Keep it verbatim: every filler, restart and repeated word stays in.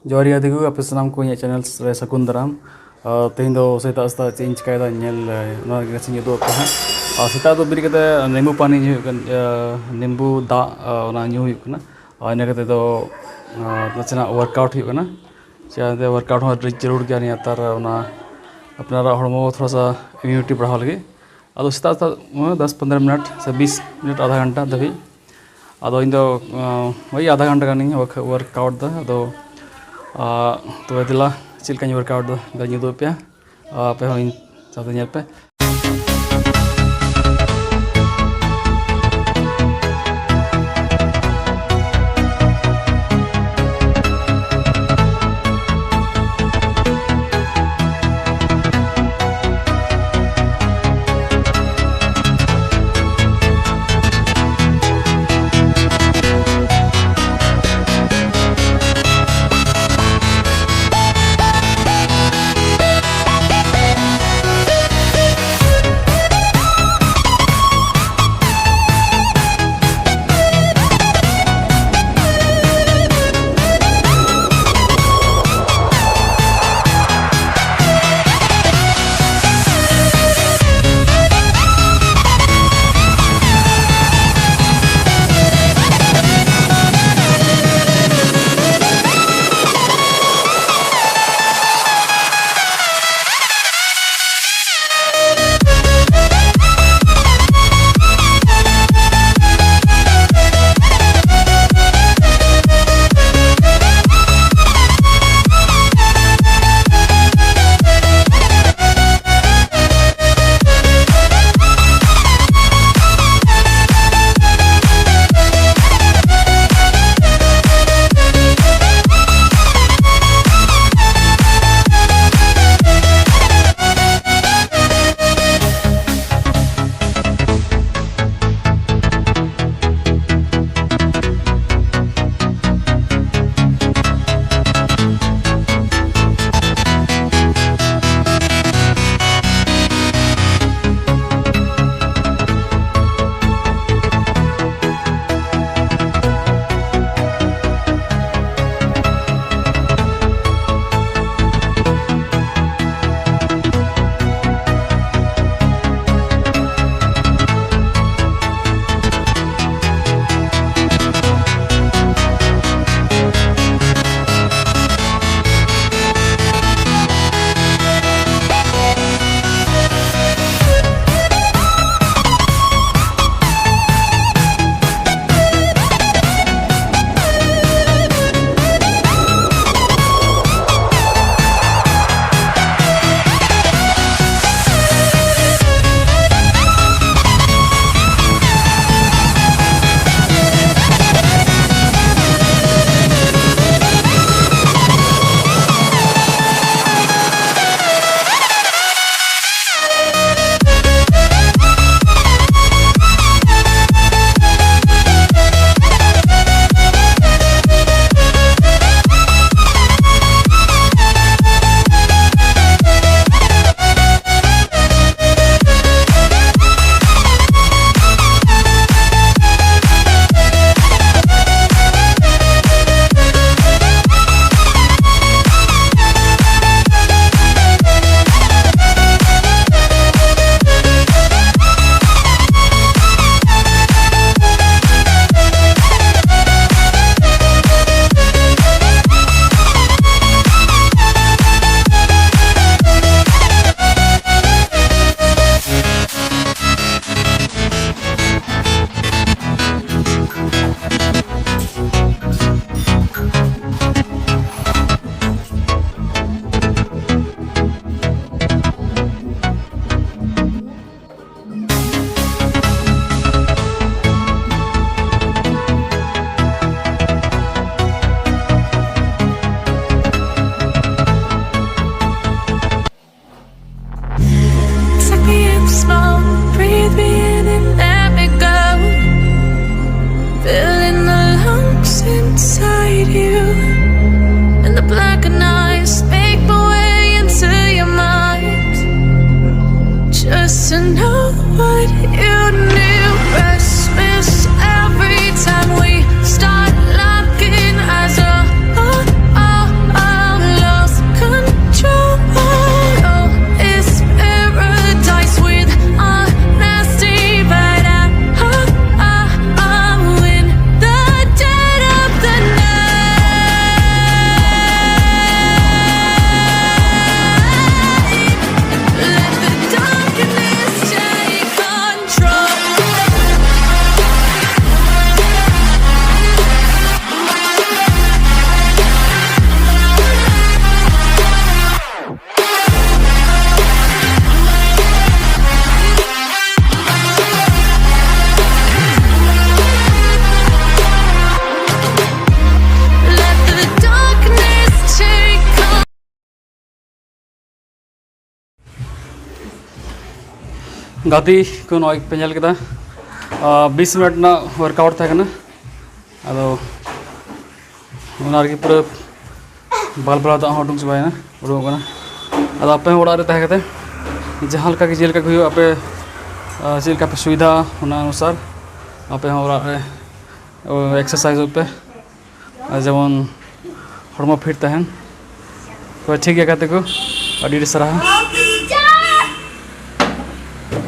ᱡᱚᱦᱟᱨ ᱜᱮ ᱜᱟᱛᱮ ᱠᱚ, ᱟᱯᱮ ᱥᱟᱱᱟᱢ ᱠᱚ ᱤᱧᱟᱹᱜ ᱪᱮᱱᱮᱞ ᱨᱮ ᱥᱟᱹᱜᱩᱱ ᱫᱟᱨᱟᱢ᱾ ᱟᱨ ᱛᱮᱦᱮᱧ ᱫᱚ ᱥᱮᱛᱟᱜ ᱥᱮᱛᱟᱜ ᱪᱮᱫ ᱤᱧ ᱪᱤᱠᱟᱹᱭᱮᱫᱟ ᱧᱮᱞ, ᱮ, ᱚᱱᱟ ᱜᱮ ᱱᱟᱥᱮᱧ ᱩᱫᱩᱜ ᱟᱯᱮ ᱦᱟᱸᱜ᱾ ᱟᱨ ᱥᱮᱛᱟᱜ ᱫᱚ ᱵᱮᱨᱮᱫ ᱠᱟᱛᱮ ᱱᱤᱢᱵᱩ ᱯᱟᱱᱤ ᱧᱩ ᱦᱩᱭᱩᱜ ᱠᱟᱱᱟ, ᱮ, ᱱᱤᱢᱵᱩ ᱫᱟᱜ, ᱮ, ᱚᱱᱟ ᱧᱩ ᱦᱩᱭᱩᱜ ᱠᱟᱱᱟ᱾ ᱟᱨ ᱤᱱᱟᱹ ᱠᱟᱛᱮ ᱫᱚ, ᱮ, ᱱᱟᱥᱮᱱᱟᱜ ᱣᱟᱨᱠᱟᱣᱩᱴ ᱦᱩᱭᱩᱜ ᱠᱟᱱᱟ᱾ ᱪᱮᱫᱟᱜ ᱮᱱᱛᱮ ᱣᱟᱨᱠᱟᱣᱩᱴ ᱦᱚᱸ ᱟᱹᱰᱤ ᱡᱟᱹᱨᱩᱲ ᱜᱮᱭᱟ ᱱᱮᱛᱟᱨ, ᱚᱱᱟ ᱟᱯᱱᱟᱨᱟᱜ ᱦᱚᱲᱢᱚ ᱛᱷᱚᱲᱟ ᱥᱟ ᱤᱢᱤᱭᱩᱱᱤᱴᱤ ᱵᱟᱲᱦᱟᱣ ᱞᱟᱹᱜᱤᱫ᱾ ᱟᱫᱚ ᱥᱮᱛᱟᱜ ᱥᱮᱛᱟᱜ, ᱮ, ᱫᱚᱥ ᱯᱚᱱᱫᱽᱨᱚ ᱢᱤᱱᱤᱴ ᱥᱮ ᱵᱤᱥ ᱢᱤᱱᱤᱴ, ᱟᱫᱷᱟ ᱜᱷᱚᱱᱴᱟ ᱫᱷᱟᱹᱵᱤᱡ᱾ ᱟᱫᱚ ᱤᱧ ᱫᱚ, ᱮ, ᱳᱭ ᱟᱫᱷᱟ ᱜᱷᱚᱱᱴᱟ ᱜᱟᱱᱤᱧ ᱣᱟᱨᱠ-, ᱣᱟᱨᱠᱟᱣᱩᱴ ᱫᱟ᱾ ᱟᱫᱚ, ᱟ, ᱛᱚᱵᱮ ᱫᱮᱞᱟ, ᱪᱮᱫ ᱞᱮᱠᱟᱧ ᱣᱟᱨᱠᱟᱣᱩᱴ ᱫᱟ, ᱫᱮᱞᱟᱧ ᱩᱫᱩᱜ ᱟᱯᱮᱭᱟ᱾ ᱟ, ᱟᱯᱮ ᱦᱚᱸ ᱤᱧ ᱥᱟᱶᱛᱮ ᱧᱮᱞ ᱯᱮ᱾ ᱜᱟᱛᱮ ᱠᱚ, ᱱᱚᱜᱼᱚᱭ ᱯᱮ ᱧᱮᱞ ᱠᱮᱫᱟ, ᱟᱨ ᱵᱤᱥ ᱢᱤᱱᱤᱴ ᱨᱮᱱᱟᱜ ᱣᱟᱨᱠᱟᱣᱩᱴ ᱛᱟᱦᱮᱸ ᱠᱟᱱᱟ᱾ ᱟᱫᱚ ᱚᱱᱟ ᱨᱮᱜᱮ ᱯᱩᱨᱟᱹ ᱵᱟᱞ ᱵᱟᱞ ᱫᱟᱜ ᱦᱚᱸ ᱩᱰᱩᱠ ᱪᱟᱵᱟᱭᱮᱱᱟ, ᱩᱰᱩᱠᱚᱜ ᱠᱟᱱᱟ᱾ ᱟᱫᱚ ᱟᱯᱮ ᱦᱚᱸ ᱚᱲᱟᱜ ᱨᱮ ᱛᱟᱦᱮᱸ ᱠᱟᱛᱮ ᱡᱟᱦᱟᱸ ᱞᱮᱠᱟ ᱜᱮ, ᱪᱮᱫ ᱞᱮᱠᱟ ᱜᱮ ᱦᱩᱭᱩᱜ, ᱟᱯᱮ ᱪᱮᱫ ᱞᱮᱠᱟ ᱯᱮ ᱥᱩᱵᱤᱫᱷᱟ, ᱚᱱᱟ ᱚᱱᱩᱥᱟᱨ ᱟᱯᱮ ᱦᱚᱸ ᱚᱲᱟᱜ ᱨᱮ ᱮᱠᱥᱟᱨᱥᱟᱭᱤᱡᱽ ᱯᱮ, ᱟᱨ ᱡᱮᱢᱚᱱ ᱦᱚᱲᱢᱚ ᱯᱷᱤᱴ ᱛᱟᱦᱮᱱ᱾ ᱛᱚ ᱴᱷᱤᱠ ᱜᱮᱭᱟ ᱜᱟᱛᱮ ᱠᱚ, ᱟᱹᱰᱤ ᱟᱹᱰᱤ ᱥᱟᱨᱦᱟᱣ᱾